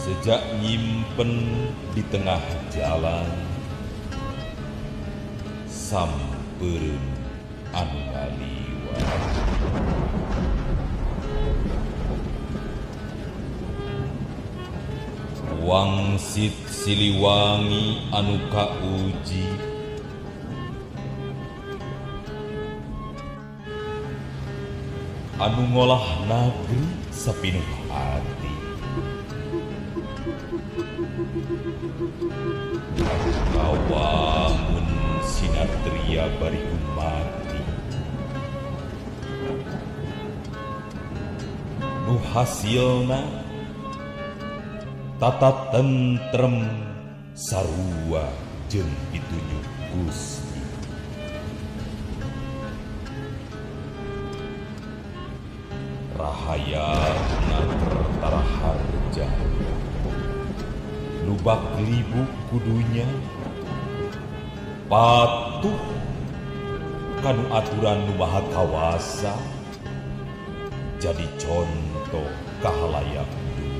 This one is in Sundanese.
Sejak nyimpen di tengah jalan sampereun anu ngaliwat. Wangsit Siliwangi anu kauji anu ngolah nagri sapinuh hati. Kawangun sinatria bari mati nu hasilna tata tentrem sarua jeung pitunyuk Gusti. Rahaya Kertaraharja lubak libu kudunya patuh kanu aturan nu maha kawasa jadi contoh kahalayak dunya.